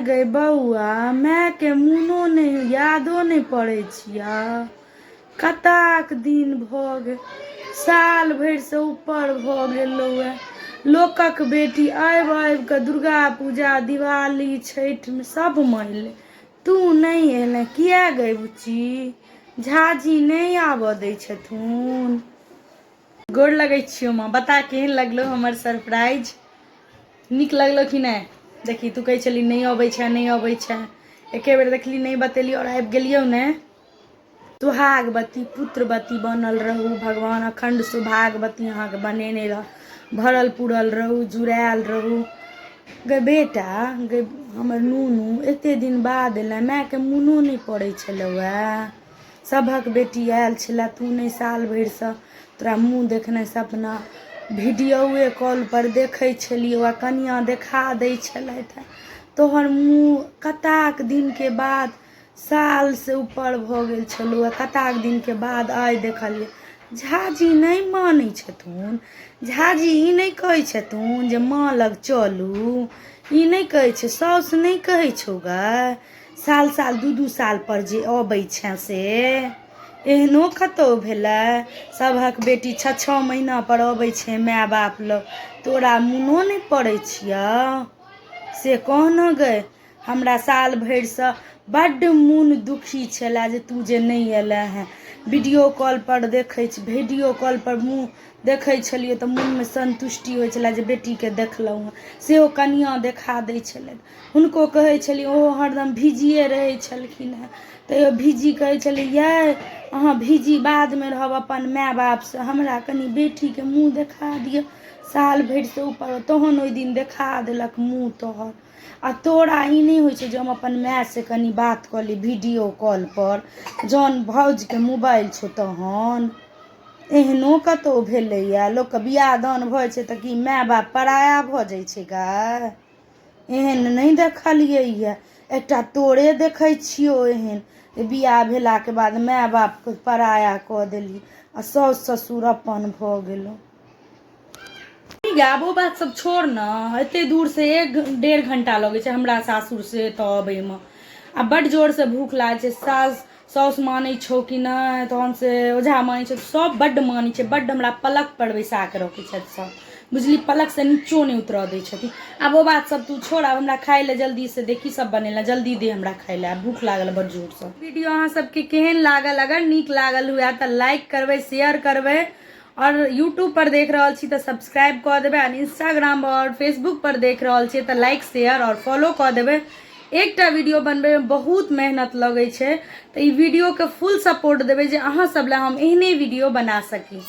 गै बौआ, मायके मोनो नहि, यादो नहि पड़ै छियऽ? कताक दिन भऽ गेल, साल भरिसँ ऊपर भऽ गेलहुँ। लोकक बेटी आबि आबि कऽ दुर्गा पूजा, दिवाली, छठिमे सभमे अयलै, तू नहि एलेँ किए गै बुच्ची? झाजी नहि आबऽ दै छथुन? गोर लगै छियौ माँ। बता, केहन लगलो हमर सरप्राइज? नीक लगलो कि नहि? देखी, तू कहै छली नहि अबै छै, नहि अबै छै। एके बेर देखली, नहि बतेली आओर आबि गेलियौ ने। सुहागवती पुत्रवती बनल रहू। भगवान अखण्ड सौभाग्यवती अहाँके बनेने रह, भरल पुरल रहू, जुड़ायल रहू। गै बेटा, गै हमर नूनू, एते दिन बाद एलै, मायके मोनो नहि पड़ै छलौ। सभक बेटी आयल छलै, तू नहि। साल भरिसँ तोरा मुँह देखनाइ सपना। वीडियोए कॉलपर देखै छलियौ आ कनिआँ देखा दै छलथि तोहर मुँह। कताक दिनके बाद, सालसँ ऊपर भऽ गेल छलहुँ, कताक दिनके बाद आइ देखलियै। झाजी नहि मानै छथुन? झाजी ई नहि कहै छथुन जे माँ लग चलू? ई नहि कहै छै? साउस नहि कहै छौ गै? साल साल, 2-2 साल पर जे अबै छै, से एहनो कतहु भेलै? सभक बेटी 6-6 महीना पर अबै छै माय बाप लग, तोरा मोनो नहि पड़ै छियौ? से कह ने गै। हमरा साल भरिसँ बड्ड मोन दुखी छलए जे तू जे नहि एलए हेँ। वीडियो कॉलपर देखै छी, वीडियो कॉलपर मुँह देखै छलियै तऽ मोनमे सन्तुष्टि होइ छलए जे बेटीके देखलहुँ हेँ। सेहो कनिआँ देखा दै छलथि। हुनको कहै छलियै, ओहो हरदम बिजिए रहै छलखिन हेँ। तैयो बिजी कहै छलियै, यै अहाँ बिजी बादमे रहब अपन माय बापसँ, हमरा कनि बेटीके मुँह देखा दिअ साल भरिसँ ऊपर। तहन ओहि दिन देखा देलक मुँह तोहर। आ तोरा ई नहि होइ छौ जे हम अपन मायसँ कनि बात कऽ ली वीडियो कॉलपर, जहन भाउजके मोबाइल छौ तहन? एहनो कतहु भेलैए? लोकके बियाह दान भऽ जाइ छै तऽ की माय बाप पराया भऽ जाइ छै गै? एहन नहि देखलियै यऽ, एकटा तोरे देखै छियौ एहन जे बियाह भेलाके बाद माय बापके पराया कऽ देलही आ साउस ससुर अपन भऽ गेलौ। आब ओ बात सब छोड़ ने। एते दूर से 1-1.5 घंटा लगै छै हमरा सासुर से एतऽ अबैमे आ बड्ड जोरसँ भूख लागै छै। सास साउस मानै छौ कि नहि? तहन से ओझा मानै छौ? सब बड्ड मानै छै, बड्ड। हमरा पलक पर बैसा कऽ रखै छथि सब, बुझली? पलकसँ नीचो नहि उतरऽ दै छथिन। आब ओ बात सब तू छोड़। आब हमरा खाइ लए जल्दी से दे। की सब बनेला? जल्दी दे हमरा खाइ लए, भूख लागल बड्ड जोरसँ। वीडियो अहाँ सबके केहन लागल? अगर नीक लागल हुए तऽ लाइक करबै, शेयर करबै आओर यूट्यूब पर देख रहल छी तऽ सब्सक्राइब कऽ देबै आओर इंस्टाग्राम आओर फेसबुक पर देख रहल छियै तऽ लाइक, शेयर आओर फॉलो कऽ देबै। एकटा वीडियो बनबैमे बहुत मेहनत लगै छै, तऽ ई वीडियोके फुल सपोर्ट देबै जे अहाँ सब लए हम एहने वीडियो बना सकी।